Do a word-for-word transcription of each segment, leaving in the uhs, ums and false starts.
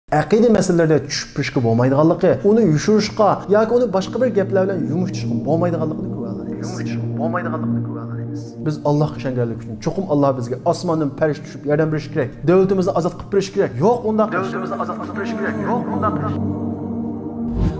ئەقىدە مەسىلىلىرىدە چۈشۈپ پۈرۈشكە بولمايدىغانلىقى، ئۇنى يوشۇرۇشقا ياكى ئۇنى باشقا بىر گەپلەر بىلەن يۇمشىتىشقا بولمايدىغانلىقىنى كۆرۈۋالغان ئىدۇق. بىز ئاللاھقا ئىشەنگەنلىكى ئۈچۈن چوقۇم ئاللاھ بىزگە ئاسماندىن پەرىشتە چۈشۈپ ياردەم بېرىشى كېرەك، دۆلىتىمىزنى ئازاد قىلىپ بېرىشى كېرەك. يوق ئۇنداق ئىش. دۆلىتىمىزنى ئازاد قىلىپ بېرىشى كېرەك. يوق ئۇنداق ئىش.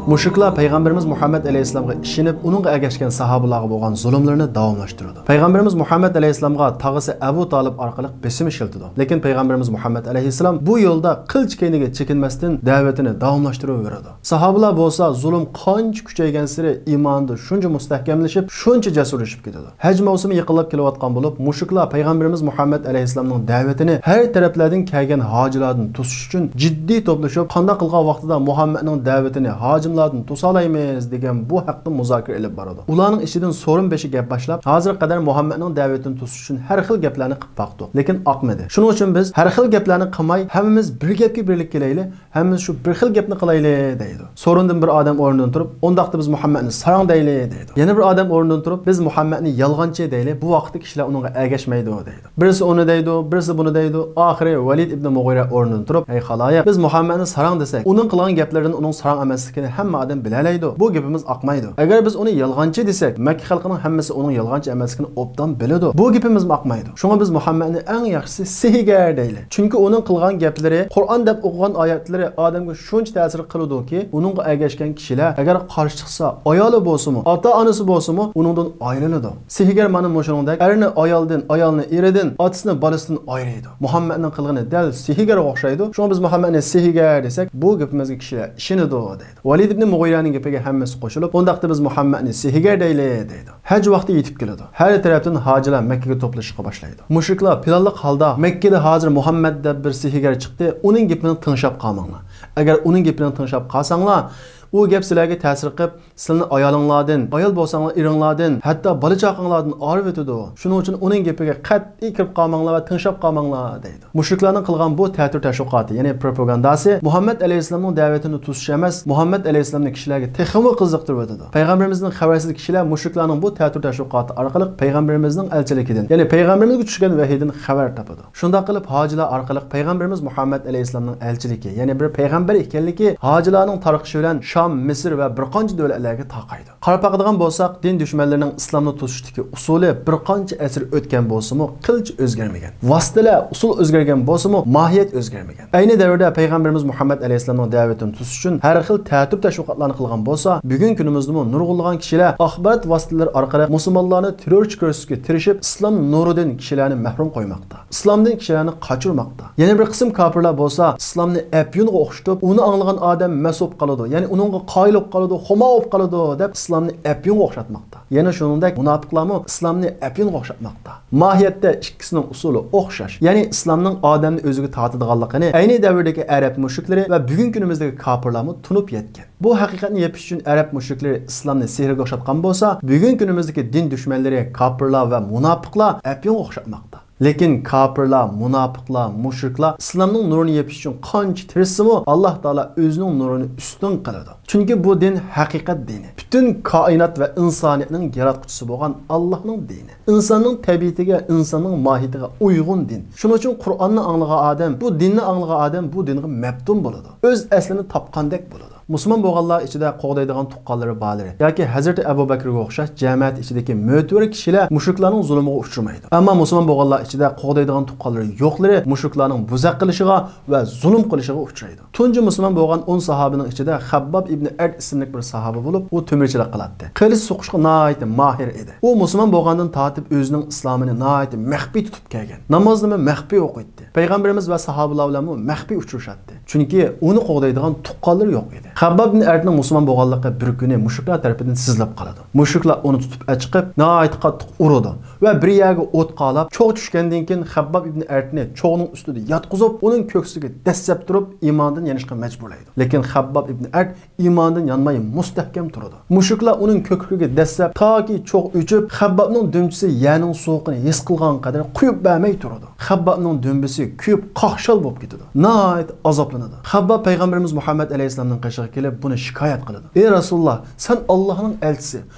مۇشرىكلار پەيغەمبىرىمىز مۇھەممەد ئەلەيھىسسالامغا ئىشىنىپ، ئۇنىڭغا ئەگەشكەن ساھابىلارغا بولغان زۇلۇملىرىنى داۋاملاشتۇرىدۇ. پەيغەمبىرىمىز مۇھەممەد ئەلەيھىسسالامغا تاغىسى ئەبۇ تالىپ ئارقىلىق بېسىم ئىشلىتىدۇ. لېكىن پەيغەمبىرىمىز مۇھەممەد ئەلەيھىسسالام بۇ يولدا قىلچە كەينىگە چېكىنمەستىن دەۋىتىنى داۋاملاشتۇرۇۋېرىدۇ. ساھابىلار بولسا زۇلۇم قانچە كۈچەيگەنسېرى ئىمانىدا شۇنچە مۇستەھكەملىشىپ، شۇنچە جەسۇرلىشىپ كېتىدۇ. ھەج مەۋسۇمى يېقىنلاپ كېلىۋاتقان بولۇپ، مۇشرىكلار پەيغەمبىرىمىز مۇھەممەد ئەلەيھىسسالامنىڭ دەۋىتىنى ھەر تەرەپلەردىن كەلگەن ھاجىلاردىن توسۇش ئۈچۈن جىددىي توپلىشىپ، قانداق قىلغان ۋاقتىدا مۇھەممەدنىڭ دەۋىتىنى ھاجىملاردىن توسالايمىز دېگەن بۇ ھەقتە مۇزاكىرە ئېلىپ بارىدۇ. ئۇلارنىڭ ئىچىدىن سورۇن بېشى گەپ باشلاپ، ھازىرغا قەدەر مۇھەممەدنىڭ دەۋىتىنى توسۇش ئۈچۈن ھەر خىل گەپلەرنى قىلىپ باقتۇق، لېكىن ئاقمىدى. شۇنىڭ ئۈچۈن بىز ھەر خىل گەپلەرنى قىلماي، ھەممىمىز بىر گەپكە بىرلىك كېلەيلى، ھەممىمىز شۇ بىر خىل گەپنى قىلايلى، دەيدۇ. سورۇندىن بىر ئادەم ئورنىدىن تۇرۇپ، ئۇنداقتا بىز مۇھەممەدنى ساراڭ دەيلى، دەيدۇ. يەنە بىر ئادەم ئورنىدىن تۇرۇپ، بىز مۇھەممەدنى يالغانچى دەيلى، بۇ ۋاقىتتا كىشىلەر ئۇنىڭغا ئەگەشمەيدۇ، دەيدۇ. بىرسى ئۇنى دەيدۇ، بىرسى بۇنى دەيدۇ. ئاخىرى ۋەلىد ئىبنى مۇغىرە ئورنىدىن تۇرۇپ، ھەي خالايىق، بىز مۇھەممەدنى ساراڭ دېسەك، ئۇنىڭ قىلغان گەپلىرىدىن ئۇنىڭ ساراڭ ئەمەسلىكىنى ھەممە ئادەم بىلەلەيدۇ. بۇ گېپىمىز ئاقمايدۇ. ئەگەر بىز ئۇنى يالغانچى دېسەك، مەككە خەلقىنىڭ ھەممىسى ئۇنىڭ يالغانچى ئەمەسلىكىنى ئوبدان بىلىدۇ. بۇ گېپىمىزمۇ ئاقمايدۇ. شۇڭا بىز مۇھەممەدنى ئەڭ ياخشىسى سېھىگەر دەيلى. چۈنكى ئۇنىڭ قىلغان گەپلىرى، قۇرئان دەپ ئوقۇغان ئايەتلىرى ئادەمگە شۇنچە تەسىر قىلىدۇكى، ئۇنىڭغا ئەگەشكەن كىشىلەر ئەگەر قارشى چىقسا، ئايالى بولسىمۇ، ئاتا-ئانىسى بولسىمۇ، ئۇنىڭدىن ئايرىلىدۇ. سېھىگەر مانا مۇشۇنىڭدەك، ئەرنى ئايالدىن، ئايالنى ئېرىدىن، ئاتىسىنى بالىسىدىن ئايرىيدۇ. مۇھەممەدنىڭ قىلغىنى دەل سېھىگەرگە ئوخشايدۇ. شۇڭا بىز مۇھەممەدنى سېھىگەر دېسەك، بۇ گېپىمىزگە كىشىلەر ئىشىنىدۇ، دەيدۇ. ۋەلىد ئىبنى مۇغىرەنىڭ گېپىگە ھەممىسى قوشۇلۇپ، ئۇنداقتا بىز مۇھەممەدنى سېھىگەر دەيلى، دەيدۇ. ھەج ۋاقتى يېتىپ كېلىدۇ. ھەر تەرەپتىن ھاجىلار مەككىگە توپلىشىشقا باشلايدۇ. مۇشرىكلار پىلانلىق ھالدا، مەككىدە ھازىر مۇھەممەد دەپ بىر سېھىگەر چىقتى، ئۇنىڭ گېپىنى تىڭشاپ قالماڭلار. ئەگەر ئۇنىڭ گېپىنى تىڭشاپ قالساڭلار، ئۇ گەپ سىلەرگە تەسىر قىلىپ، سىلىنى ئايالىڭلاردىن، ئايال بولساڭلار ئېرىڭلاردىن، ھەتتا بالا-چاقاڭلاردىن ئايرىۋېتىدۇ. شۇنىڭ ئۈچۈن ئۇنىڭ گېپىگە قەتئىي كىرىپ قالماڭلار ۋە تىڭشاپ قالماڭلار، دەيدۇ. مۇشرىكلارنىڭ قىلغان بۇ تەتۈر تەشۋىقاتى، يەنى پروپاگانداسى مۇھەممەد ئەلەيھىسسالامنىڭ دەۋىتىنى توسۇش ئەمەس، مۇھەممەد ئەلەيھىسسالامنى كىشىلەرگە تېخىمۇ قىزىقتۇرۇۋېتىدۇ. پەيغەمبىرىمىزدىن خەۋەرسىز كىشىلەر مۇشرىكلارنىڭ بۇ تەتۈر تەشۋىقاتى ئارقىلىق پەيغەمبىرىمىزنىڭ ئەلچىلىكىدىن، يەنى پەيغەمبىرىمىزگە چۈشكەن ۋەھىيدىن خەۋەر تاپىدۇ. شۇنداق قىلىپ، ھاجىلار ئارقىلىق پەيغەمبىرىمىز مۇھەممەد ئەلەيھىسسالامنىڭ ئەلچىلىكى، يەنى بىر پەيغەمبەر ئىكەنلىكى ھاجىلارنىڭ تارقىشى بىلەن شام، مىسىر ۋە بىر قانچە دۆلەتلەرگە تارقايدۇ. قاراپ باقىدىغان بولساق، دىن دۈشمەنلىرىنىڭ ئىسلامنى توسۇشتىكى ئۇسۇلى بىر قانچە ئەسىر ئۆتكەن بولسىمۇ، قىلچە ئۆزگەرمىگەن. ۋاسىتىلەر، ئۇسۇل ئۆزگەرگەن بولسىمۇ، ماھىيەت ئۆزگەرمىگەن. ئەينى دەۋردە پەيغەمبىرىمىز مۇھەممەد ئەلەيھىسسالامنىڭ دەۋىتىنى توسۇش ئۈچۈن ھەر خىل تەتۈر تەشۋىقاتلارنى قىلغان بولسا، بۈگۈنكى كۈنىمىزدىمۇ نۇرغۇنلىغان كىشىلەر ئاخبارات ۋاسىتىلىرى ئارقىلىق مۇسۇلمانلارنى تېررورچى كۆرسىتىشكە تىرىشىپ، ئىسلام نۇرىدىن كىشىلەرنى مەھرۇم قويماقتا. ئىسلامدىن كىشىلەرنى قاچۇرماقتا. يەنە بىر قىسىم كاپىرلار بولسا ئىسلامنى ئەپيۈنگە ئوخشىتىپ، ئۇنى ئاڭلىغان ئادەم مەست بولۇپ قالىدۇ، يەنى ئۇنىڭغا قايىل بولۇپ قالىدۇ، خۇمار بولۇپ قالىدۇ دەپ ئىسلامنى ئەپيۈنگە ئوخشاتماقتا. يەنە شۇنىڭدەك مۇناپىقلارمۇ ئىسلامنى ئەپيۈنگە ئوخشاتماقتا. ماھىيەتتە ئىككىسىنىڭ ئۇسۇلى ئوخشاش. يەنى ئىسلامنىڭ ئادەمنى ئۆزىگە تارتىدىغانلىقىنى ئەينى دەۋردىكى ئەرەب مۇشرىكلىرى ۋە بۈگۈنكى كۈنىمىزدىكى كاپىرلارمۇ تونۇپ يەتكەن. بۇ ھەقىقەتنى يېپىش ئۈچۈن ئەرەب مۇشرىكلىرى ئىسلامنى سېھىرگە ئوخشاتقان بولسا، بۈگۈنكى كۈنىمىزدىكى دىن دۈشمەنلىرى، كاپىرلار ۋە مۇناپىقلار ئەپيۈنگە ئوخشاتماقتا. لېكىن كاپىرلار، مۇناپىقلار، مۇشرىكلار ئىسلامنىڭ نۇرىنى يېپىش ئۈچۈن قانچە تىرىشسىمۇ، ئاللاھ تائالا ئۆزىنىڭ نۇرىنى ئۈستۈن قىلىدۇ. چۈنكى بۇ دىن ھەقىقەت دىنى. پۈتۈن كائىنات ۋە ئىنسانىيەتنىڭ ياراتقۇچىسى بولغان ئاللاھنىڭ دىنى. ئىنساننىڭ تەبىئىتىگە، ئىنساننىڭ ماھىيىتىگە ئۇيغۇن دىن. شۇنىڭ ئۈچۈن قۇرئاننى ئاڭلىغان ئادەم، بۇ دىننى ئاڭلىغان ئادەم بۇ دىنغا مەپتۇن بولىدۇ. ئۆز ئەسلىنى تاپقاندەك بولىدۇ. مۇسۇلمان بولغانلار ئىچىدە قوغدايدىغان تۇغقانلىرى بارلىرى ياكى ھەزرىتى ئەبۇ بەكرىگە ئوخشاش جەمەت ئىچىدىكى مۆتىۋەر كىشىلەر مۇشرىكلارنىڭ زۇلۇمىغا ئۇچرىمايدۇ. ئەمما مۇسۇلمان بولغانلار ئىچىدە قوغدايدىغان تۇغقانلىرى يوقلىرى مۇشرىكلارنىڭ بوزەك قىلىشىغا ۋە زۇلۇم قىلىشىغا ئۇچرايدۇ. تۇنجى مۇسۇلمان بولغان ئون ساھابىنىڭ ئىچىدە خەبباب ئىبنى ئەرت ئىسىملىك بىر ساھابە بولۇپ، ئۇ تۆمۈرچىلىك قىلاتتى. قىلىچ سوقۇشقا ناھايىتى ماھىر ئىدى. ئۇ مۇسۇلمان بولغاندىن تارتىپ ئۆزىنىڭ ئىسلامىنى ناھايىتى مەخپىي تۇتۇپ كەلگەن. نامازنىمۇ مەخپىي ئوقۇيتتى. پەيغەمبىرىمىز ۋە ساھابىلار بىلەنمۇ مەخپىي ئۇچرىشاتتى. چۈنكى ئۇنى قوغدايدىغان تۇغقانلىرى يوق ئىدى. خەبباب ئىبنى ئەرتنىڭ مۇسۇلمان بولغانلىقى بىر كۈنى مۇشرىكلار تەرىپىدىن سېزىلىپ قالىدۇ. مۇشرىكلار ئۇنى تۇتۇپ ئەچىقىپ، ناھايىتى قاتتىق ئۇرىدۇ ۋە بىر يەرگە ئوت قالاپ، چوغ چۈشكەندىن كېيىن خەبباب ئىبنى ئەرتنى چوغنىڭ ئۈستىدە ياتقۇزۇپ، ئۇنىڭ كۆكسىگە دەسسەپ تۇرۇپ، ئىماندىن يېنىشقا مەجبۇرلايدۇ. لېكىن خەبباب ئىبنى ئەرت ئىماندىن يانماي مۇستەھكەم تۇرىدۇ. مۇشرىكلار ئۇنىڭ كۆكرىكىگە دەسسەپ، تاكى چوغ ئۆچۈپ، خەببابنىڭ دۈمبىسى يەرنىڭ سوغۇقىنى ھېس قىلغان قەدەر قويۇپ بەرمەي تۇرىدۇ. خەببابنىڭ دۈمبىسى كۆيۈپ قاقشال بولۇپ كېتىدۇ. ناھايىتى ئازابلىنىدۇ. خەبباب پەيغەمبىرىمىز مۇھەممەد ئەلەيھىسسالامنىڭ قېشىغا كېلىپ بۇنى شىكايەت قىلىدۇ. ئى رەسۇلاللا، سەن ئاللاھنىڭ ئەلچىسى،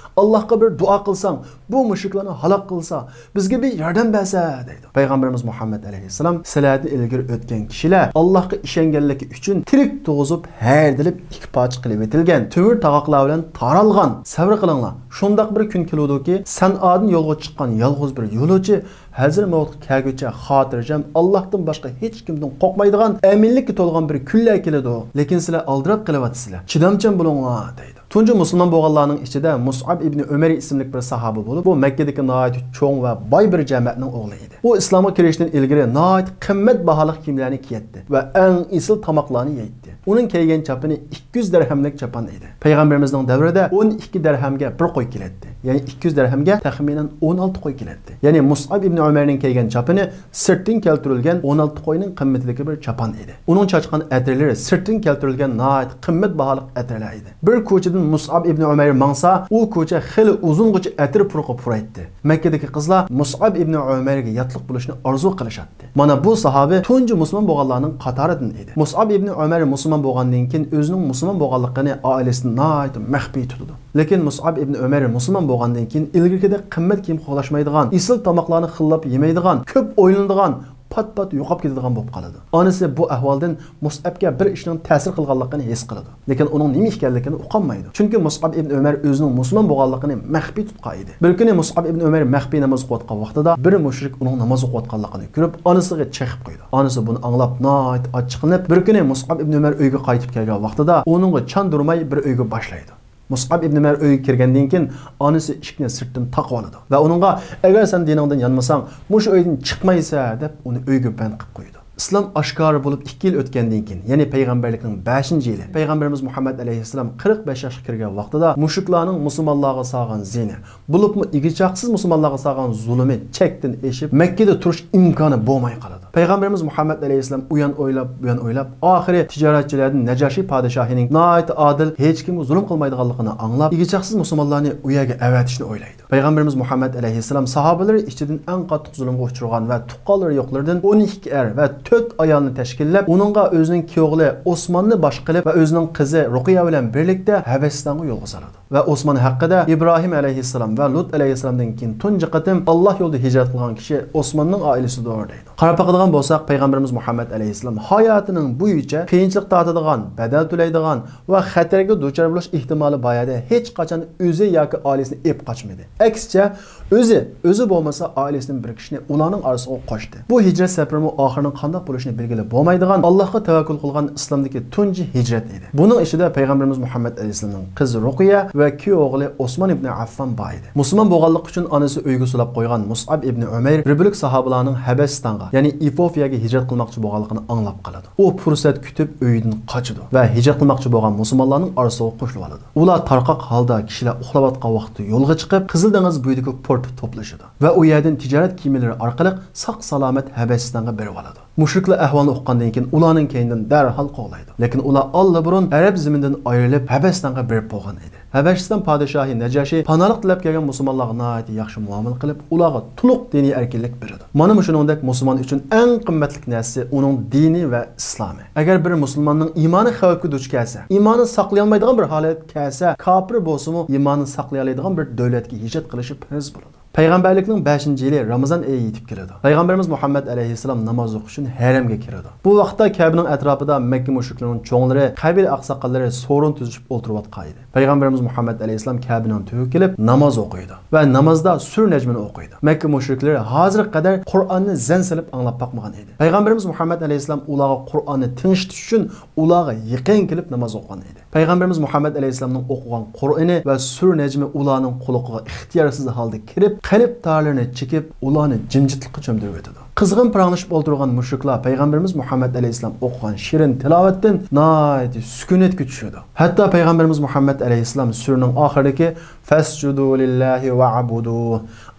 ئاللاھقا بىر دۇئا قىلساڭ، بۇ مۇشرىكلارنى ھالاك قىلسا، بىزگە بىر ياردەم بەرسە دەيدۇ. پەيغەمبىرىمىز مۇھەممەد ئەلەيھىسسالام سىلەردىن ئىلگىرى ئۆتكەن كىشىلەر ئاللاھقا ئىشەنگەنلىكى ئۈچۈن تىرىك تۇغۇزۇپ، ھەردىلىپ، ئىككى پارچە قىلىۋېتىلگەن، تۆمۈر تاغاقلار بىلەن تارالغان. سەۋر قىلىڭلار، شۇنداق بىر كۈن كېلىدۇكى، سەنئادىن يولغا چىققان يالغۇز بىر يولۇچى ھەزرىتى مەۋتكە كەلگۈچە خاتىرجەم، ئاللاھتىن باشقا ھېچكىمدىن قورقمايدىغان، ئەمىنلىككە تولغان بىر كۈنلەر كېلىدۇ. لېكىن سىلەر ئالدىراپ قېلىۋاتىسىلەر. چىدامچان بولۇڭلار دەيدۇ. تۇنجى مۇسۇلمان بولغانلارنىڭ ئىچىدە مۇسئاب ئىبنى ئۆمەر ئىسىملىك بىر ساھابە بولۇپ، بۇ مەككىدىكى ناھايىتى چوڭ ۋە باي بىر جەمەتنىڭ ئوغلى ئىدى. ئۇ ئىسلامغا كىرىشتىن ئىلگىرى ناھايىتى قىممەت باھالىق كىيىملەرنى كىيەتتى ۋە ئەڭ ئېسىل تاماقلارنى يەيتتى. ئۇنىڭ كىيگەن چاپىنى ئىككى يۈز دەرھەملىك چاپان ئىدى. پەيغەمبىرىمىزنىڭ دەۋرىدە ئون ئىككى دەرھەمگە بىر قوي كېلەتتى. يەنى ئىككى يۈز دەرھەمگە تەخمىنەن ئون ئالتە قوي كېلەتتى. يەنى مۇسئاب ئىبنى ئۆمەرنىڭ كىيگەن چاپىنى سىرتتىن كەلتۈرۈلگەن ئون ئالتە قوينىڭ قىممىتىدىكى بىر چاپان ئىدى. ئۇنىڭ چاچقان ئەتىرلىرى سىرتتىن كەلتۈرۈلگەن ناھايىتى قىممەت باھالىق ئەتىرلەر ئىدى. بىر كوچىدىن مۇسئاب ئىبنى ئۆمەر ماڭسا، ئۇ كوچە خېلى ئۇزۇنغىچە ئەتىر پۇرىقى پۇرايتتى. مەككىدىكى قىزلار مۇسئاب ئىبنى ئۆمەرگە ياتلىق بولۇشنى ئارزۇ قىلىشاتتى. مانا بۇ ساھابە تۇنجى مۇسۇلمان بولغانلارنىڭ قاتارىدىن ئىدى. مۇسئاب ئىبنى ئۆمەر مۇسۇلمان بولغاندىن كېيىن ئۆزىنىڭ مۇسۇلمان بولغانلىقىنى ئائىلىسىدىن ناھايىتى مەخپىي تۇتىدۇ. لېكىن مۇسئاب ئىبنى ئۆمەر مۇسۇلمان بولغاندىن كېيىن ئىلگىرىكىدەك قىممەت كىيىم قوغلاشمايدىغان، ئېسىل تاماقلارنى خىللاپ يېمەيدىغان، كۆپ ئويلىنىدىغان، پات-پات يوقاپ كېتىدىغان بولۇپ قالىدۇ. ئانىسى بۇ ئەھۋالدىن مۇسئەبكە بىر ئىشنىڭ تەسىر قىلغانلىقىنى ھېس قىلىدۇ. لېكىن ئۇنىڭ نېمە ئىكەنلىكىنى ئۇقالمايدۇ. چۈنكى مۇسئەب ئىبنى ئۆمەر ئۆزىنىڭ مۇسۇلمان بولغانلىقىنى مەخپىي تۇتقان ئىدى. بىر كۈنى مۇسئەب ئىبنى ئۆمەر مەخپىي ناماز ئوقۇۋاتقان ۋاقتىدا بىر مۇشرىك ئۇنىڭ ناماز ئوقۇۋاتقانلىقىنى كۆرۈپ، ئانىسىغا چېقىپ قويىدۇ. ئانىسى بۇنى ئاڭلاپ ناھايىتى ئاچچىقلىنىپ، بىر كۈنى مۇسئەب ئىبنى ئۆمەر ئۆيگە قايتىپ كەلگەن ۋاقتىدا ئۇنىڭغا چاندۇرماي بىر ئۆيگە باشلايدۇ. مۇسئەب ئىبنى ئۆمەر ئۆيگە كىرگەندىن كېيىن ئانىسى ئىشىكنى سىرتتىن تاقىۋالىدۇ ۋە ئۇنىڭغا، «ئەگەر سەن دىنىڭدىن يانمىساڭ، مۇشۇ ئۆيدىن چىقمايسەن» دەپ ئۇنى ئۆيگە بەند قىلىپ قويىدۇ. ئىسلام ئاشكارا بولۇپ ئىككى يىل ئۆتكەندىن كېيىن، يەنى پەيغەمبەرلىكنىڭ بەشىنچى يىلى، پەيغەمبىرىمىز مۇھەممەد ئەلەيھىسسالام قىرىق بەش ياشقا كىرگەن ۋاقتىدا مۇشرىكلارنىڭ مۇسۇلمانلارغا سالغان زىيىنى، بولۇپمۇ ئىگە-چاقىسىز مۇسۇلمانلارغا سالغان زۇلۇمى چەكتىن ئېشىپ، مەككىدە تۇرۇش ئىمكانى بولماي قالىدۇ. پەيغەمبىرىمىز مۇھەممەد ئەلەيھىسسالام ئۇيان ئويلاپ، بۇيان ئويلاپ، ئاخىرى تىجارەتچىلەردىن نەجاشىي پادىشاھىنىڭ ناھايىتى ئادىل، ھېچكىمگە زۇلۇم قىلمايدىغانلىقىنى ئاڭلاپ، ئىگە-چاقىسىز مۇسۇلمانلارنى ئۇ يەرگە ئەۋەتىشنى ئويلايدۇ. پەيغەمبىرىمىز مۇھەممەد ئەلەيھىسسالام ساھابىلىرى ئىچىدىن ئەڭ قاتتىق زۇلۇمغا ئۇچرىغان ۋە تۇغقانلىرى يوقلىرىدىن ئون ئىككى ئەر ۋە تۆت ئايالنى تەشكىللەپ، ئۇنىڭغا ئۆزىنىڭ كۈيئوغلى ئوسماننى باش قىلىپ ۋە ئۆزىنىڭ قىزى رۇقىيە بىلەن بىرلىكتە ھەبەشىستانغا يولغا سالىدۇ. ۋە ئوسمان ھەققىدە ئىبراھىم ئەلەيھىسسالام ۋە لۇت ئەلەيھىسسالامدىن كېيىن تۇنجى قېتىم ئاللاھ يولىدا ھىجرەت قىلغان كىشى ئوسماننىڭ ئائىلىسىدۇر دەيدۇ. قاراپ باقىدىغان بولساق، پەيغەمبىرىمىز مۇھەممەد ئەلەيھىسسالام ھاياتىنىڭ بويىچە قىيىنچىلىق تارتىدىغان، بەدەل تۆلەيدىغان ۋە خەتەرگە دۇچار بولۇش ئېھتىمالى بار يەردە ھېچقاچان ئۆزى ياكى ئائىلىسىنى ئېلىپ قاچمىدى. ئەكسىچە، ئۆزى، ئۆزى بولمىسا ئائىلىسىدىن بىر كىشىنى ئۇلارنىڭ ئارىسىغا قوشتى. بۇ ھىجرەت سەپىرىمۇ ئاخىرىنىڭ قانداق بولۇشىنى بىلگىلى بولمايدىغان، ئاللاھقا تەۋەككۈل قىلغان ئىسلامدىكى تۇنجى ھىجرەت ئىدى. بۇنىڭ ئىچىدە پەيغەمبىرىمىز مۇھەممەد ئەلەيھىسسالامنىڭ قىزى رۇقىيە ۋە كۈيئوغلى ئوسمان ئىبنى ئەففان بار ئىدى. مۇسۇلمان بولغانلىقى ئۈچۈن ئانىسى ئۆيگە سولاپ قويغان مۇسئاب ئىبنى ئۆمەير بىر بۆلەك ساھابىلارنىڭ ھەبەشىستانغا، يەنى ئېفىوپىيەگە ھىجرەت قىلماقچى بولغانلىقىنى ئاڭلاپ قالىدۇ. ئۇ پۇرسەت كۈتۈپ ئۆيىدىن قاچىدۇ ۋە ھىجرەت قىلماقچى بولغان مۇسۇلمانلارنىڭ ئارىسىغا قوشۇلۇۋالىدۇ. ئۇلار تارقاق ھالدا كىشىلەر ئۇخلاۋاتقان ۋاقىتتا يولغا چىقىپ، قىزىل دېڭىز بويىدىكى پورتتا توپلىشىدۇ ۋە ئۇ يەردىن تىجارەت كېمىلىرى ئارقىلىق ساق-سالامەت ھەبەشىستانغا بېرىۋالىدۇ. مۇشرىكلار ئەھۋالنى ئۇققاندىن كېيىن، ئۇلارنىڭ كەينىدىن دەرھال قوغلايدۇ. لېكىن ئۇلار ئاللىبۇرۇن ئەرەب زېمىنىدىن ئايرىلىپ، ھەبەشىستانغا بېرىپ بولغان ئىدى. ھەبەشىستان پادىشاھى نەجاشى پاناھلىق تىلەپ كەلگەن مۇسۇلمانلارغا ناھايىتى ياخشى مۇئامىلە قىلىپ، ئۇلارغا تولۇق دىنىي ئەركىنلىك بېرىدۇ. مانا مۇشۇنىڭدەك مۇسۇلمان ئۈچۈن ئەڭ قىممەتلىك نەرسىسى ئۇنىڭ دىنى ۋە ئىسلامى. ئەگەر بىر مۇسۇلماننىڭ ئىمانى خەۋپكە دۇچ كەلسە، ئىمانىنى ساقلىيالمايدىغان بىر ھالەتكە كەلسە، كاپىر بولسىمۇ ئىمانىنى ساقلىيالايدىغان بىر دۆلەتكە ھىجرەت قىلىشى پەرز بولىدۇ. پەيغەمبەرلىكنىڭ بەشىنچى يىلى رامىزان ئېيى يېتىپ كېلىدۇ. پەيغەمبىرىمىز مۇھەممەد ئەلەيھىسسالام ناماز ئوقۇش ئۈچۈن ھەرەمگە كىرىدۇ. بۇ ۋاقىتتا كەبىنىڭ ئەتراپىدا مەككە مۇشرىكلىرىنىڭ چوڭلىرى، قەبىلە ئاقساقاللىرى سورۇن تۈزۈشۈپ ئولتۇرۇۋاتقان ئىدى. پەيغەمبىرىمىز مۇھەممەد ئەلەيھىسسالام كەبىنىڭ تۈۋىگە كېلىپ ناماز ئوقۇيدۇ ۋە نامازدا سۈرە نەجمىنى ئوقۇيدۇ. مەككە مۇشرىكلىرى ھازىرغا قەدەر قۇرئاننى زەن سېلىپ ئاڭلاپ باقمىغان ئىدى. پەيغەمبىرىمىز مۇھەممەد ئەلەيھىسسالام ئۇلارغا قۇرئاننى تىڭشىتىش ئۈچۈن ئۇلارغا يېقىن كېلىپ ناماز ئوقۇغان ئىدى. پەيغەمبىرىمىز مۇھەممەد ئەلەيھىسسالامنىڭ ئوقۇغان قۇرئىنى ۋە سۈرە نەجمى ئۇلارنىڭ قۇلىقىغا ئىختىيارسىز ھالدا كىرىپ، قەلب تارلىرىنى چېكىپ، ئۇلارنى جىمجىتلىققا چۆمدۈرۈۋېتىدۇ. قىزغىن پاراڭلىشىپ ئولتۇرغان مۇشرىكلار پەيغەمبىرىمىز مۇھەممەد ئەلەيھىسسالام ئوقۇغان شېرىن تىلاۋەتتىن ناھايىتى سۈكۈنەتكە چۈشىدۇ. ھەتتا پەيغەمبىرىمىز مۇھەممەد ئەلەيھىسسالام سۈرىنىڭ ئاخىرىدىكى «فەسجۇدۇ لىللاھى ۋەئبۇدۇ»،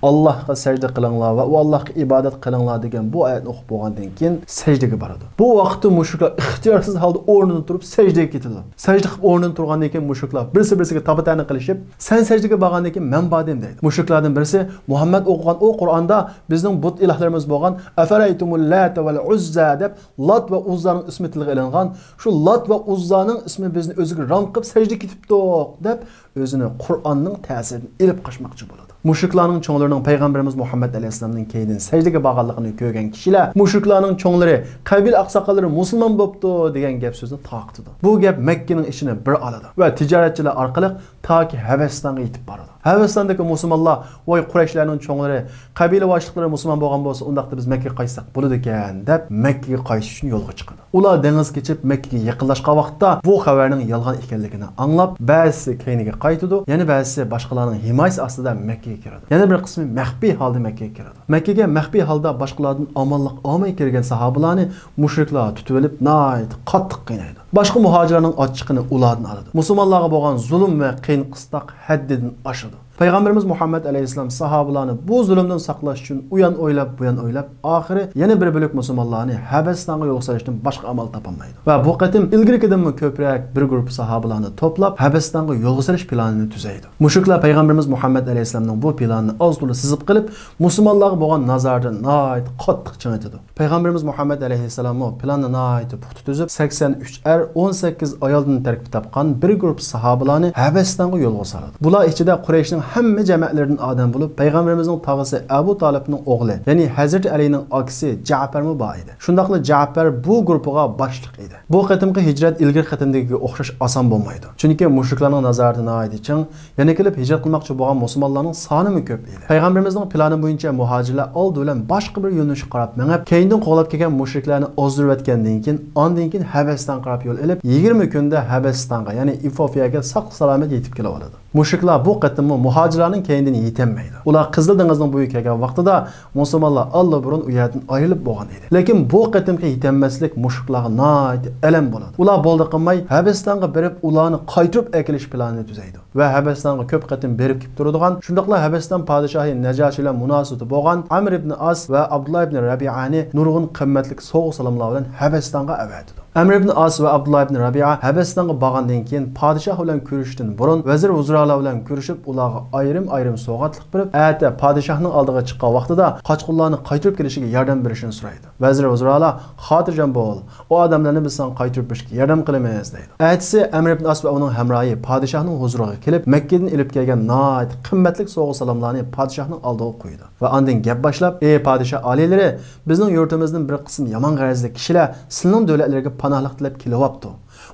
«ئاللاھقا سەجدە قىلىڭلار ۋە ئۇ ئاللاھقا ئىبادەت قىلىڭلار» دېگەن بۇ ئايەتنى ئوقۇپ بولغاندىن كېيىن سەجدىگە بارىدۇ. بۇ ۋاقىتتا مۇشرىكلار ئىختىيارسىز ھالدا ئورنىدىن تۇرۇپ سەجدىگە كېتىدۇ. سەجدە قىلىپ ئورنىدىن تۇرغاندىن كېيىن مۇشرىكلار بىرسى-بىرسىگە تاپا-تەنە قىلىشىپ، «سەن سەجدىگە بارغاندىن كېيىن مەن باردىم» دەيدۇ. مۇشرىكلاردىن بىرسى، «مۇھەممەد ئوقۇغان ئۇ قۇرئاندا بىزنىڭ بۇت ئىلاھلىرىمىز بولغان «ئەفەرەيتۇمۇل لاتە ۋەل ئۇززا» دەپ، لات ۋە ئۇززانىڭ ئىسمى تىلغا ئېلىنغان. «شۇ لات ۋە ئۇززانىڭ ئىسمى بىزنى ئۆزىگە رام قىلىپ سەجدە كېتىپتۇق» دەپ، ئۆزىنى قۇرئاننىڭ تەسىرىدىن ئېلىپ قاچماقچى بولىدۇ. مۇشرىكلارنىڭ چوڭلىرىنىڭ پەيغەمبىرىمىز مۇھەممەد ئەلەيھىسسالامنىڭ كەينىدىن سەجدىگە بارغانلىقىنى كۆرگەن كىشىلەر، مۇشرىكلارنىڭ چوڭلىرى، قەبىلە ئاقساقاللىرى مۇسۇلمان بوپتۇ دېگەن گەپ سۆزنى تارقىتىدۇ. بۇ گەپ مەككىنىڭ ئىچىنى بىر ئالىدۇ ۋە تىجارەتچىلەر ئارقىلىق تاكى ھەبەستانغا يېتىپ بارىدۇ. ھەبەستاندىكى مۇسۇلمانلار، ۋاي، قۇرەيشلەرنىڭ چوڭلىرى، قەبىلە باشلىقلىرى مۇسۇلمان بولغان بولسا، ئۇنداقتا بىز مەككىگە قايتساق بولىدىكەن، دەپ مەككىگە قايتىش ئۈچۈن يولغا چىقىدۇ. ئۇلار دېڭىز كېچىپ مەككىگە يېقىنلاشقان ۋاقىتتا بۇ خەۋەرنىڭ يالغان ئىكەنلىكىنى ئاڭلاپ، بەزىسى كەينىگە قايتىدۇ، يەنە بەزىسى باشقىلارنىڭ ھىمايىسى ئاستىدا مەككىگە كىرىدۇ. يەنە بىر قىسمى مەخپىي ھالدا مەككىگە كىرىدۇ. مەككىگە مەخپىي ھالدا باشقىلاردىن ئامانلىق ئالماي كىرگەن ساھابىلارنى مۇشرىكلار تۇتۇۋېلىپ، ناھايىتى قاتتىق قىينايدۇ. باشقا مۇھاجىرلارنىڭ ئاچچىقىنى ئۇلاردىن ئالىدۇ. مۇسۇلمانلارغا بولغان زۇلۇم ۋە قىيىن-قىستاق ھەددىدىن ئاشىدۇ. پەيغەمبىرىمىز مۇھەممەد ئەلەيھىسسالام ساھابىلارنى بۇ زۇلۇمدىن ساقلاش ئۈچۈن ئۇيان ئويلاپ، بۇيان ئويلاپ، ئاخىرى يەنە بىر بۆلەك مۇسۇلمانلارنى ھەبەستانغا يولغا سېلىشتىن باشقا ئامال تاپالمايدۇ ۋە بۇ قېتىم ئىلگىرىكىدىنمۇ كۆپرەك بىر گۇرۇپپا ساھابىلارنى توپلاپ، ھەبەستانغا يولغا سېلىش پىلانىنى تۈزەيدۇ. مۇشرىكلار پەيغەمبىرىمىز مۇھەممەد ئەلەيھىسسالامنىڭ بۇ پىلانىنى ئاز-تولا سېزىپ قېلىپ، مۇسۇلمانلارغا بولغان نازارىتىنى ناھايىتى قاتتىق چىڭىتىدۇ. پەيغەمبىرىمىز مۇھەممەد ئەلەيھىسسالاممۇ پىلاننى ناھايىتى پۇختا تۈزۈپ، سەكسەن ئۈچ ئەر، ئون سەككىز ئايالدىن تەركىب تاپقان بىر گۇرۇپپا ساھابىلارنى ھەبەستانغا يولغا سالىدۇ. بۇلار ئىچىدە قۇرەيشنىڭ ھەممە جەمەتلىرىدىن ئادەم بولۇپ، پەيغەمبىرىمىزنىڭ تاغىسى ئەبۇ تالىپنىڭ ئوغلى، يەنى ھەزرىتى ئەلىنىڭ ئاكىسى جەپەرمۇ بار ئىدى. شۇنداقلا جەپەر بۇ گۇرۇپپىغا باشلىق ئىدى. بۇ قېتىمقى ھىجرەت ئىلگىرى قېتىمدىكىگە ئوخشاش ئاسان بولمايدۇ. چۈنكى مۇشرىكلارنىڭ نازارىتى ناھايىتى چىڭ، يەنە كېلىپ ھىجرەت قىلماقچى بولغان مۇسۇلمانلارنىڭ سانىمۇ كۆپ ئىدى. پەيغەمبىرىمىزنىڭ پىلانى بويىچە مۇھاجىرلار ئالدى بىلەن باشقا بىر يۆنىلىشكە قاراپ مېڭىپ، كەينىدىن قوغلاپ كەلگەن مۇشرىكلارنى ئازدۇرۇۋەتكەندىن كېيىن، ئاندىن كېيىن ھەبەستانغا قاراپ يول ئېلىپ، يىگىرمە كۈندە ھەبەستانغا، يەنى ئېفىئوپىيەگە ساق-سالامەت يېتىپ كېلىۋالىدۇ. مۇشرىكلار بۇ قېتىممۇ مۇھاجىرلارنىڭ كەينىدىن يېتەلمەيدۇ. ئۇلار قىزىل دېڭىزنىڭ بويىغا كەلگەن ۋاقتىدا مۇسۇلمانلار ئاللىبۇرۇن ئۇ يەردىن ئايرىلىپ بولغان ئىدى. لېكىن بۇ قېتىمقى يېتەلمەسلىك مۇشرىكلارغا ناھايىتى ئەلەم بولىدۇ. ئۇلار بولدى قىلماي ھەبەستانغا بېرىپ، ئۇلارنى قايتۇرۇپ ئەكېلىش پىلانىنى تۈزەيدۇ. ۋە ھەبەستانغا كۆپ قېتىم بېرىپ كېلىپ تۇرىدىغان، شۇنداقلا ھەبەستان پادىشاھى نەجاشى بىلەن مۇناسىۋىتى بولغان ئەمر ئىبن ئاس ۋە ئابدۇللا ئىبن رەبىئانى نۇرغۇن قىممەتلىك سوۋغا-سالاملار بىلەن ھەبەستانغا ئەۋەتىدۇ. ئەمر ئىبن ئاس ۋە ئابدۇللا ئىبن رەبىئا ھەبەستانغا بارغاندىن كېيىن، پادىشاھ بىلەن كۆرۈشۈشتىن بۇرۇن ۋەزىر ۋۇزرالار بىلەن كۆرۈشۈپ، ئۇلارغا ئايرىم-ئايرىم سوۋغاتلىق بېرىپ، ئەتە پادىشاھنىڭ ئالدىغا چىققان ۋاقتىدا قاچقۇنلارنى قايتۇرۇپ كېلىشىگە ياردەم بېرىشىنى سورايدۇ. ۋەزىر ۋۇزرالار، خاتىرجەم بول، ئۇ ئادەملەرنى بىز ساڭا قايتۇرۇپ بېرىشكە ياردەم قىلىمىز، دەيدۇ. ئەتىسى ئەمر ئىبن ئاس ۋە ئۇنىڭ ھەمراھى پادىشاھنىڭ ھۇزۇرىغا كېلىپ، مەككىدىن ئېلىپ كەلگەن ناھايىتى قىممەتلىك سوۋغا-سالاملارنى پادىشاھنىڭ ئالدىغا قويىدۇ ۋە ئاندىن گەپ باشلاپ، ئى پادىشاھ ئالىيلىرى، بىزنىڭ يۇرتىمىزدىن بىر قىسىم يامان غەرەزلىك كىشىلەر سىلىنىڭ دۆلەتلىرىگە پاناھلىق تىلەپ كېلىۋاپتۇ.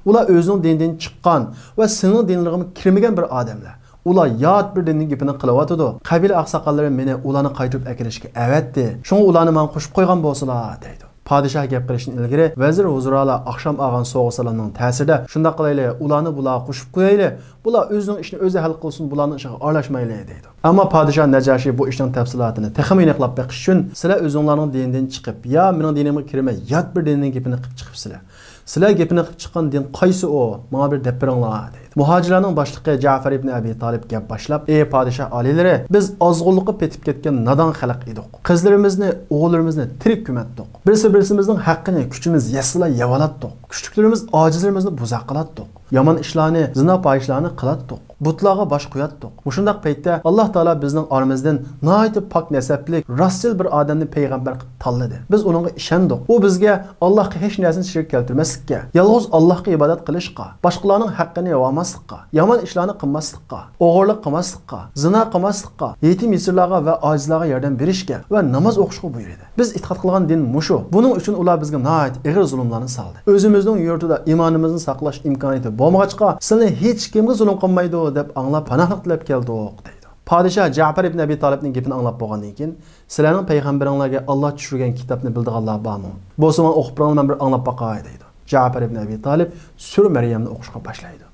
ئۇلار ئۆزىنىڭ دىنىدىن چىققان ۋە سىلىنىڭ دىنلىرىغىمۇ كىرمىگەن بىر ئادەملەر. ئۇلار يات بىر دىننىڭ گېپىنى قىلىۋاتىدۇ. قەبىلە ئاقساقاللىرى مېنى ئۇلارنى قايتۇرۇپ ئەكېلىشكە ئەۋەتتى. شۇڭا ئۇلارنى ماڭا قوشۇپ قويغان بولسىلا، دەيدۇ. پادىشاھ گەپ قىلىشتىن ئىلگىرى ۋەزىر ۋۇزرالار ئاخشام ئالغان سوۋغا-سالامنىڭ تەسىرىدە، شۇنداق قىلايلى، ئۇلارنى بۇلارغا قوشۇپ قويايلى، بۇلار ئۆزىنىڭ ئىشىنى ئۆزى ھەل قىلسۇن، بۇلارنىڭ ئىشىغا ئارىلاشمايلى، دەيدۇ. ئەمما پادىشاھ نەجاشى بۇ ئىشنىڭ تەپسىلاتىنى تېخىمۇ ئېنىقلاپ بېقىش ئۈچۈن، سىلەر ئۆزۈڭلارنىڭ دىنىدىن چىقىپ، يا مېنىڭ دىنىمغا كىرمەي، يات بىر دىننىڭ گېپىنى قىلىپ چىقىپسىلەر. سىلەر گېپىنى قىلىپ چىققان دىن قايسى ئۇ؟ ماڭا بىر دەپ بېرىڭلار، دەيدۇ. مۇھاجىرلارنىڭ باشلىقى جەفەر ئىبن ئەبى تالىپ گەپ باشلاپ، ئى پادىشاھ ئالىيلىرى، بىز ئازغۇنلۇققا پېتىپ كەتكەن نادان خەلق ئىدۇق. قىزلىرىمىزنى، ئوغۇللىرىمىزنى تىرىك كۆمەتتۇق. بىرسى-بىرسىمىزنىڭ ھەققىنى كۈچىمىز يەتسىلا يەۋالاتتۇق. كۈچلۈكلىرىمىز ئاجىزلىرىمىزنى بوزەك قىلاتتۇق. يامان ئىشلارنى، زىنا-پاھىشىلەرنى قىلاتتۇق. بۇتلارغا باش قوياتتۇق. مۇشۇنداق پەيتتە ئاللا تائالا بىزنىڭ ئارىمىزدىن ناھايىتى پاك نەسەبلىك، راستچىل بىر ئادەمنى پەيغەمبەر قىلىپ تاللىدى. بىز ئۇنىڭغا ئىشەندۇق. ئۇ بىزگە ئاللاھقا ھېچ نەرسىنى شېرىك كەلتۈرمەسلىككە، يالغۇز ئاللاھقا ئىبادەت قىلىشقا، باشقىلارنىڭ ھەققىنى يەۋالماسلىققا، يامان ئىشلارنى قىلماسلىققا، ئوغرىلىق قىلماسلىققا، زىنا قىلماسلىققا، يېتىم-يېسىرلارغا ۋە ئاجىزلارغا ياردەم بېرىشكە ۋە ناماز ئوقۇشقا بۇيرۇدى. بىز ئېتىقاد قىلغان دىن مۇشۇ. بۇنىڭ ئۈچۈن ئۇلار بىزگە ناھايىتى ئېغىر زۇلۇملارنى سالدى. ئۆزىمىزنىڭ يۇرتىدا ئىمانىمىزنى ساقلاش ئىمكانىيىتى بولمىغاچقا، سىلىنى ھېچكىمگە زۇلۇم قىلمايدۇ دەپ ئاڭلاپ پاناھلىق تىلەپ كەلدۇق، دەيدۇ. پادىشاھ جەپەر ئىبن ئەبى تالىپنىڭ گېپىنى ئاڭلاپ بولغاندىن كېيىن، سىلەرنىڭ پەيغەمبىرىڭلارگە ئاللا چۈشۈرگەن كىتابنى بىلىدىغانلار بارمۇ؟ بولسا ماڭا ئوقۇپ بېرىڭلار، مەن بىر ئاڭلاپ باقاي، دەيدۇ. جەپەر ئىبن ئەبى تالىپ سۈرە مەريەمنى ئوقۇشقا باشلايدۇ.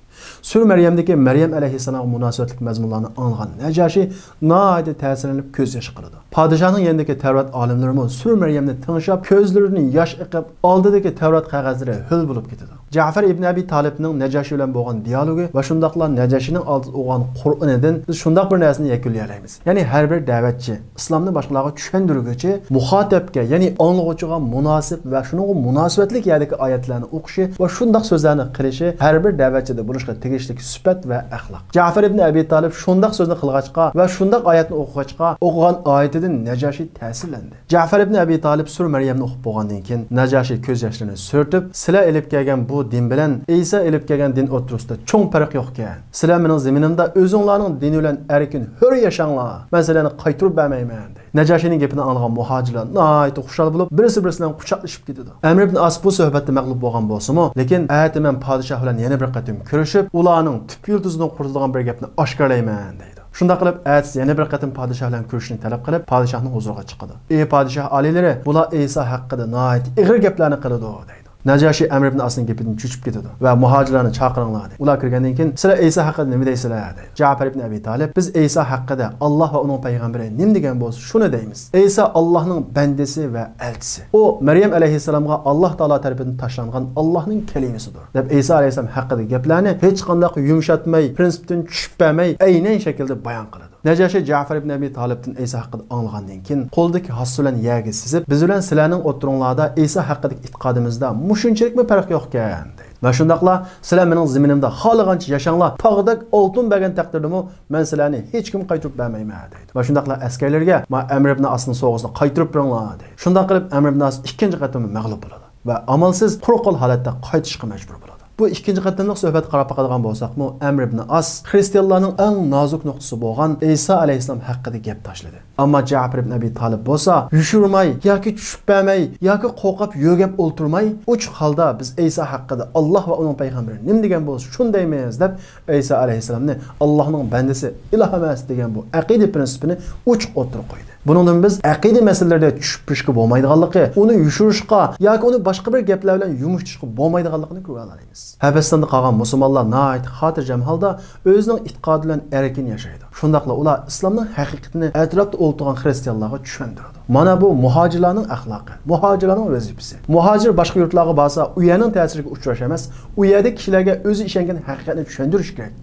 سۈرە مەريەمدىكى مەريەم ئەلەيھىسسالامغا مۇناسىۋەتلىك مەزمۇنلارنى ئاڭلىغان نەجاشى ناھايىتى تەسىرلىنىپ كۆز يېشى قىلىدۇ. پادىشاھنىڭ يېنىدىكى تەۋرات ئالىملىرىمۇ سۈرە مەريەمنى تىڭشاپ، كۆزلىرىدىن ياش ئېقىپ، ئالدىدىكى تەۋرات قەغەزلىرى ھۆل بولۇپ كېتىدۇ. جەفەر ئىبن ئەبى تالىپنىڭ نەجاشى بىلەن بولغان دىيالوگى ۋە شۇنداقلا نەجاشىنىڭ ئالدىدا ئوقۇغان قۇرئىنىدىن بىز شۇنداق بىر نەرسىنى يەكۈنلىيەلەيمىز. يەنى ھەر بىر دەۋەتچى، ئىسلامنى باشقىلارغا چۈشەندۈرگۈچى، مۇخاتەپكە، يەنى ئاڭلىغۇچىغا مۇناسىپ ۋە شۇنىڭغا مۇناسىۋەتلىك يەردىكى ئايەتلەرنى ئوقۇشى ۋە شۇنداق سۆزلەرنى قىلىشى ھەر بىر دەۋەتچىدە بولۇشقا تېگىشلىك سۈپەت ۋە ئەخلاق. جەفەر ئىبن ئەبى تالىپ شۇنداق سۆزنى قىلغاچقا ۋە شۇنداق ئايەتنى ئوقۇغاچقا، ئوقۇغان ئايىتىدىن نەجاشى تەسىرلەندى. جەفەر ئىبن ئەبى تالىپ سۈرە مەريەمنى ئوقۇپ بولغاندىن كېيىن، نەجاشى كۆز ياشلىرىنى سۈرتۈپ، سىلەر ئېلىپ كەلگەن بۇ دىن بىلەن ئەيسا ئېلىپ كەلگەن دىن ئوتتۇرىسىدا چوڭ پەرق يوقكەن. سىلەر مېنىڭ زېمىنىمدا ئۆزۈڭلارنىڭ دىنى بىلەن ئەركىن، ھۆر ياشاڭلار. مەن سىلەرنى قايتۇرۇپ بەرمەيمەن، دەيدۇ. نەجاشىنىڭ گېپىنى ئاڭلىغان مۇھاجىرلار ناھايىتى خۇشال بولۇپ، بىرسى-بىرسى بىلەن قۇچاقلىشىپ كېتىدۇ. ئەمر ئىبن ئاس بۇ سۆھبەتتە مەغلۇپ بولغان بولسىمۇ، لېكىن ئەتە مەن پادىشاھ بىلەن يەنە بىر قېتىم كۆرۈشۈپ، ئۇلارنىڭ تۈپ يىلتىزىدىن قۇرۇتىدىغان بىر گەپنى ئاشكارىلايمەن، دەيدۇ. شۇنداق قىلىپ، ئەتىسى يەنە بىر قېتىم پادىشاھ بىلەن كۆرۈشۈشنى تەلەپ قىلىپ، پادىشاھنىڭ ھۇزۇرىغا چىقىدۇ. ئى پادىشاھ ئالىيلىرى، بۇلار ئەيسا ھەققىدە ناھايىتى ئېغىر گەپلەرنى قىلىدۇ، دەيدۇ. نەجاشى ئەمر ئىبن ئاسنىڭ گېپىدىن چۆچۈپ كېتىدۇ ۋە مۇھاجىرلارنى چاقىرىڭلار، دەيدۇ. ئۇلار كىرگەندىن كېيىن، سىلەر ئەيسا ھەققىدە نېمە دەيسىلەر؟ دەيدۇ. جەپەر ئىبن ئەبى تالىپ، بىز ئەيسا ھەققىدە ئاللاھ ۋە ئۇنىڭ پەيغەمبىرى نېمە دېگەن بولسا، شۇنى دەيمىز. ئەيسا ئاللاھنىڭ بەندىسى ۋە ئەلچىسى. ئۇ مەريەم ئەلەيھىسسالامغا ئاللاھ تائالا تەرىپىدىن تاشلانغان ئاللاھنىڭ كەلىمىسىدۇر، دەپ ئەيسا ئەلەيھىسسالام ھەققىدىكى گەپلەرنى ھېچقانداق يۇمشاتماي، پىرىنسىپتىن چۈشۈپ بەرمەي، ئەينەن شەكىلدە بايان قىلىدۇ. نەجاشى جەفەر ئىبن ئەبى تالىپتىن ئەيسا ھەققىدە ئاڭلىغاندىن كېيىن، قولىدىكى ھاسسا بىلەن يەرگە سىزىپ، بىز بىلەن سىلەرنىڭ ئوتتۇرىڭلاردا ئەيسا ھەققىدىكى ئېتىقادىمىزدا مۇشۇنچىلىكمۇ پەرق يوقكەن، دەيدۇ. ۋە شۇنداقلا، سىلەر مېنىڭ زېمىنىمدا خالىغانچە ياشاڭلار، تاغدەك ئالتۇن بەرگەن تەقدىردىمۇ مەن سىلەرنى ھېچكىمگە قايتۇرۇپ بەرمەيمەن، دەيدۇ. ۋە شۇنداقلا ئەسكەرلىرىگە، مانا ئەمر ئىبن ئاسنىڭ سوۋغىسىنى قايتۇرۇپ بېرىڭلار، دەيدۇ. شۇنداق قىلىپ، ئەمر ئىبن ئاس ئىككىنچى قېتىممۇ مەغلۇپ بولىدۇ ۋە ئامالسىز قۇرۇق قول ھالەتتە قايتىشقا مەجبۇر بولىدۇ. بۇ ئىككىنچى قېتىملىق سۆھبەتكە قاراپ باقىدىغان بولساقمۇ، ئەمر ئىبن ئاس خىرىستىيانلارنىڭ ئەڭ نازۇك نۇقتىسى بولغان ئەيسا ئەلەيھىسسالام ھەققىدە گەپ تاشلىدى. ئەمما جەپەر ئىبن ئەبى تالىپ بولسا يوشۇرماي ياكى چۈشۈپ بەرمەي ياكى قورقۇپ يۆگەپ ئولتۇرماي، ئوچۇق ھالدا بىز ئەيسا ھەققىدە ئاللاھ ۋە ئۇنىڭ پەيغەمبىرى نېمە دېگەن بولسا شۇنى دەيمىز دەپ، ئەيسا ئەلەيھىسسالامنى ئاللاھنىڭ بەندىسى، ئىلاھ ئەمەس دېگەن بۇ ئەقىدە پىرىنسىپىنى ئوچۇق ئوتتۇرىغا قويدى. بۇنىڭدىن بىز ئەقىدە مەسىلىلىرىدە چۈشۈپ كىرىشكە بولمايدىغانلىقى، ئۇنى يوشۇرۇشقا ياكى ئۇنى باشقا بىر گەپلەر بىلەن يۇمشىتىشقا بولمايدىغانلىقىنى كۆرۈۋالالايمىز. ھەبەستاندا قالغان مۇسۇلمانلار ناھايىتى خاتىرجەم ھالدا ئۆزىنىڭ ئېتىقادى بىلەن ئەركىن ياشايدۇ. شۇنداقلا ئۇلار ئىسلامنىڭ ھەقىقىتىنى ئەتراپتا ئولتۇرغان خىرىستىيانلارغا چۈشەندۈرىدۇ. مانا بۇ مۇھاجىرلارنىڭ ئەخلاقى، مۇھاجىرلارنىڭ ۋەزىپىسى. مۇھاجىر باشقا يۇرتلارغا بارسا، ئۇ يەرنىڭ تەسىرىگە ئۇچراش ئەمەس، ئۇ يەردىكى كىشىلەرگە ئۆزى ئىشەنگەن ھەقىقەتنى چۈشەندۈرۈش كېرەك.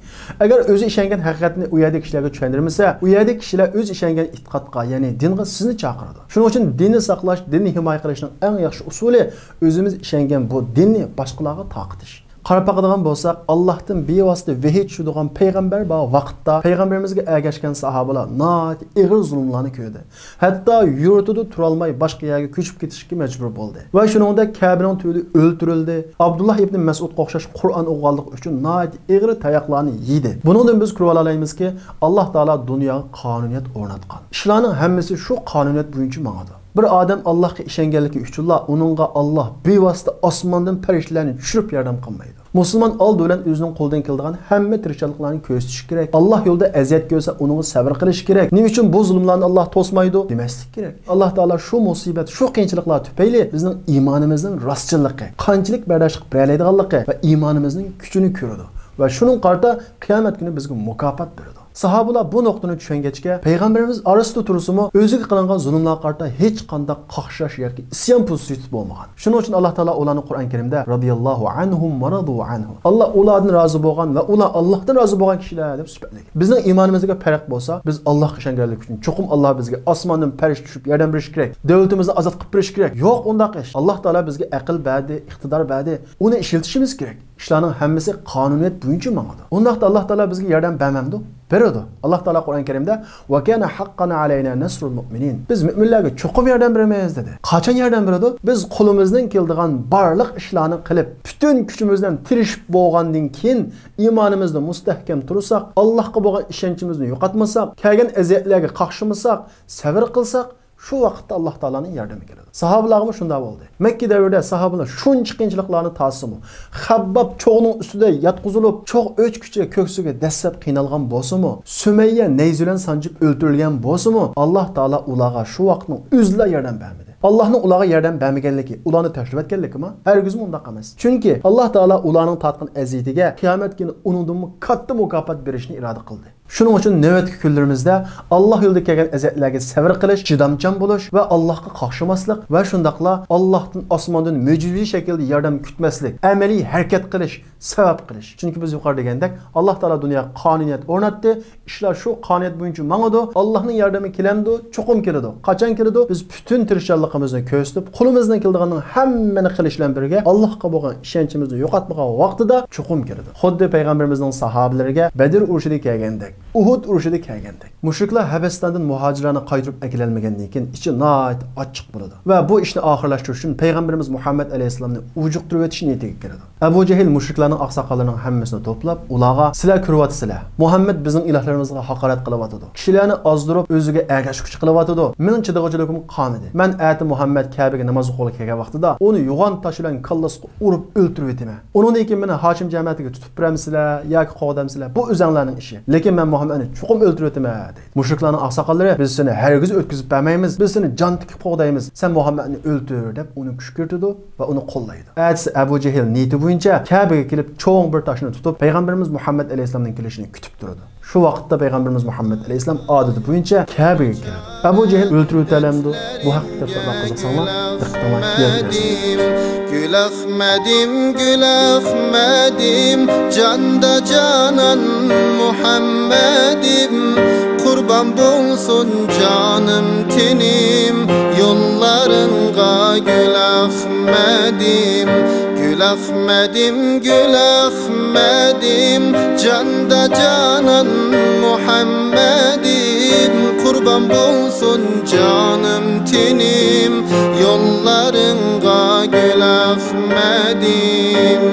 ئەگەر ئۆزى ئىشەنگەن ھەقىقەتنى ئۇ يەردىكى كىشىلەرگە چۈشەندۈرمىسە، ئۇ يەردىكى كىشىلەر ئۆزى ئىشەنگەن ئېتىقادقا، يەنى دىنغا سىزنى چاقىرىدۇ. شۇنىڭ ئۈچۈن دىننى ساقلاش، دىننى ھىمايە قىلىشنىڭ ئەڭ ياخشى ئۇسۇلى ئۆزىمىز ئىشەنگەن بۇ دىننى باشقىلارغا تارقىتىش. قاراپ باقىدىغان بولساق، ئاللاھتىن بىۋاسىتە ۋەھىي چۈشىدىغان پەيغەمبەر بار ۋاقىتتا، پەيغەمبىرىمىزگە ئەگەشكەن ساھابىلار ناھايىتى ئېغىر زۇلۇملارنى كۆردى. ھەتتا يۇرتىدا تۇرالماي، باشقا يەرگە كۆچۈپ كېتىشكە مەجبۇر بولدى. ۋە شۇنىڭدەك كەبىنىڭ تۈۋىدە ئۆلتۈرۈلدى. ئابدۇللا ئىبنى مەسئۇدقا ئوخشاش قۇرئان ئوقۇغانلىقى ئۈچۈن ناھايىتى ئېغىر تاياقلارنى يېدى. بۇنىڭدىن بىز كۆرۈۋالالايمىزكى، ئاللاھ تائالا دۇنياغا قانۇنىيەت ئورناتقان. ئىشلارنىڭ ھەممىسى شۇ قانۇنىيەت بويىچە ماڭىدۇ. بىر ئادەم ئاللاھقا ئىشەنگەنلىكى ئۈچۈنلا ئۇنىڭغا ئاللاھ بىۋاسىتە ئاسماندىن پەرىشتىلەرنى چۈشۈرۈپ ياردەم قىلمايدۇ. مۇسۇلمان ئالدى بىلەن ئۆزىنىڭ قولىدىن كېلىدىغان ھەممە تىرىشچانلىقلارنى كۆرسىتىشى كېرەك. ئاللاھ يولىدا ئەزىيەت كۆرسە، ئۇنىڭغا سەۋر قىلىشى كېرەك. نېمە ئۈچۈن بۇ زۇلۇملارنى ئاللاھ توسمايدۇ؟ دېمەسلىك كېرەك. ئاللاھ تائالا شۇ مۇسىبەت، شۇ قىيىنچىلىقلار تۈپەيلى بىزنىڭ ئىمانىمىزنىڭ راستچىللىقى، قانچىلىك بەرداشلىق بېرەلەيدىغانلىقى ۋە ئىمانىمىزنىڭ كۈچىنى كۆرىدۇ ۋە شۇنىڭغا قارىتا قىيامەت كۈنى بىزگە مۇكاپات بېرىدۇ. ساھابىلار بۇ نۇقتىنى چۈشەنگەچكە، پەيغەمبىرىمىز ئارىسىدا تۇرسىمۇ، ئۆزىگە قىلىنغان زۇلۇملارغا قارىتا ھېچقانداق قاقشاش ياكى ئىسيان پوزىتسىيىسىدا بولمىغان. شۇنىڭ ئۈچۈن ئاللاھ تائالا ئۇلارنى قۇرئان كەرىمدە رەزىيەللاھۇ ئەنھۇم ۋە رەزۇ ئەنھۇ، ئاللاھ ئۇلاردىن رازى بولغان ۋە ئۇلار ئاللاھتىن رازى بولغان كىشىلەر دەپ سۈپەتلىگەن. بىزنىڭ ئىمانىمىزدىكى پەرق بولسا، بىز ئاللاھقا ئىشەنگەنلىك ئۈچۈن چوقۇم ئاللاھ بىزگە ئاسماندىن پەرىشتە چۈشۈپ ياردەم بېرىشى كېرەك، دۆلىتىمىزنى ئازاد قىلىپ بېرىشى كېرەك. يوق ئۇنداق ئىش. ئاللاھ تائالا بىزگە ئەقىل بەردى، ئىقتىدار بەردى. ئۇنى ئىشلىتىشىمىز كېرەك. ئىشلارنىڭ ھەممىسى قانۇنىيەت بويىچە ماڭىدۇ. ئۇنداقتا ئاللاھ تائالا بىزگە ياردەم بەرمەمدۇ؟ بېرىدۇ. ئاللاھ تائالا قۇرئان كەرىمدە، «ۋە كانە ھەققەن ئەلەينا نەسرۇل مۇئمىنىن.» بىز مۆمىنلەرگە چوقۇم ياردەم بېرىمىز، دېدى. قاچان ياردەم بېرىدۇ؟ بىز قولىمىزدىن كېلىدىغان بارلىق ئىشلارنى قىلىپ، پۈتۈن كۈچىمىز بىلەن تىرىشىپ بولغاندىن كېيىن، ئىمانىمىزدا مۇستەھكەم تۇرساق، ئاللاھقا بولغان ئىشەنچىمىزنى يوقاتمىساق، كەلگەن ئەزىيەتلەرگە قاقشىمىساق، سەۋر قىلساق، شۇ ۋاقىتتا ئاللاھ تائالانىڭ ياردىمى كېلىدۇ. ساھابىلارغىمۇ شۇنداق بولدى. مەككە دەۋرىدە ساھابىلار شۇنچە قىيىنچىلىقلارنى تارتسىمۇ، خەبباب چوغنىڭ ئۈستىدە ياتقۇزۇلۇپ، چوغ ئۆچكىچە كۆكسىگە دەسسەپ قىينالغان بولسىمۇ، سۈمەييە نەيزە بىلەن سانجىپ ئۆلتۈرۈلگەن بولسىمۇ، ئاللاھ تائالا ئۇلارغا شۇ ۋاقىتنىڭ ئۆزىلا ياردەم بەرمىدى. ئاللاھنىڭ ئۇلارغا ياردەم بەرمىگەنلىكى، ئۇلارنى تاشلىۋەتكەنلىكىما؟ ھەرگىزمۇ ئۇنداق ئەمەس. چۈنكى ئاللاھ تائالا ئۇلارنىڭ تارتقان ئەزىيىتىگە قىيامەت كۈنى ئۇنىڭدىنمۇ كاتتا مۇكاپات بېرىشنى ئىرادە قىلدى. شۇنىڭ ئۈچۈن نۆۋەتتىكى كۈنلىرىمىزدە ئاللاھ يولىدا كەلگەن ئەزىيەتلەرگە سەۋر قىلىش، چىدامچان بولۇش ۋە ئاللاھقا قاقشىماسلىق ۋە شۇنداقلا ئاللاھتىن ئاسماندىن مۆجىزىۋى شەكىلدە ياردەم كۈتمەسلىك، ئەمەلىي ھەرىكەت قىلىش، سەۋەب قىلىش. چۈنكى بىز يۇقىرىدا دېگەندەك، ئاللاھ تائالا دۇنياغا قانۇنىيەت ئورناتتى، ئىشلار شۇ قانۇنىيەت بويىچە ماڭىدۇ. ئاللاھنىڭ ياردىمى كېلەمدۇ؟ چوقۇم كېلىدۇ. قاچان كېلىدۇ؟ بىز پۈتۈن تىرىشچانلىقىمىزنى كۆرسىتىپ، قولىمىزدىن كېلىدىغاننىڭ ھەممىنى قىلىش بىلەن بىرگە، ئاللاھقا بولغان ئىشەنچىمىزنى يوقاتمىغان ۋاقتىدا چوقۇم كېلىدۇ. خۇددى پەيغەمبىرىمىزنىڭ ساھابىلىرىگە بەدر ئۇرۇشىدا كەلگەندەك، ئۇھۇد ئۇرۇشىدا كەلگەندەك. مۇشرىكلار ھەبەستاندىن مۇھاجىرلارنى قايتۇرۇپ ئەكېلەلمىگەندىن كېيىن ئىچى ناھايىتى ئاچچىق بولىدۇ ۋە بۇ ئىشنى ئاخىرلاشتۇرۇش ئۈچۈن پەيغەمبىرىمىز مۇھەممەد ئەلەيھىسسالامنى ئۇجۇقتۇرۇۋېتىش نىيىتىگە كېلىدۇ. ئەبۇ جەھىل مۇشرىكلارنىڭ ئاقساقاللىرىنىڭ ھەممىسىنى توپلاپ، ئۇلارغا، سىلەر كۆرۈۋاتىسىلەر، مۇھەممەد بىزنىڭ ئىلاھلىرىمىزغا ھاقارەت قىلىۋاتىدۇ، كىشىلەرنى ئازدۇرۇپ، ئۆزىگە ئەگەشكۈچى قىلىۋاتىدۇ، مېنىڭ چىدىغۇچىلىكىم قانىدى. مەن ئەتە مۇھەممەد كەبىگە ناماز ئوقۇغىلى كەلگەن ۋاقتىدا ئۇنى يوغان تاش بىلەن كاللىسىغا ئۇرۇپ ئۆلتۈرۈۋېتىمەن. ئۇنىڭدىن كېيىن مېنى ھاشىم جەمەتىگە تۇتۇپ بېرەمسىلەر ياكى قوغدامسىلەر، بۇ ئۆزەڭلارنىڭ ئىشى. لېكىن مەن مۇھەممەدنى چوقۇم ئۆلتۈرۈۋېتىمەن، دەيدۇ. مۇشرىكلارنىڭ ئاقساقاللىرى، بىز سېنى ھەرگىز ئۆتكۈزۈپ بەرمەيمىز، بىز سېنى جان تىكىپ قوغدايمىز، سەن مۇھەممەدنى ئۆلتۈر، دەپ ئۇنى كۈشكۈرتىدۇ ۋە ئۇنى قوللايدۇ. ئەتىسى ئەبۇ جەھىل نىيىتى بويىچە كەبىگە كېلىپ، چوڭ بىر تاشنى تۇتۇپ، پەيغەمبىرىمىز مۇھەممەد ئەلەيھىسسالامنىڭ كېلىشىنى كۈتۈپ تۇرىدۇ. شۇ ۋاقىتتا پەيغەمبىرىمىز مۇھەممەد ئەلەيھىسسالام ئادىتى بويىچە كەبىگە كېلىدۇ. ئەبۇ جەھىل ئۆلتۈرۈۋېتەلەمدۇ؟ بۇ ھەقتىكى تەپسىلاتلارغا قىزىقساڭلار، دىققىتىڭلارنى يەرگە بېرىڭ. گۈل ئەخمەدىم، گۈل ئەخمەدىم، جاندا جانان مۇھەممەدىم، قۇربان بولسۇن جانىم تېنىم يوللارىڭغا گۈل ئەخمەدىم، گۈل ئەخمەدىم، گۈل ئەخمەدىم، جاندا جانان مۇھەممەدىم، قۇربان بولسۇن جانىم تېنىم يوللارىڭغا گۈل ئەخمەدىم.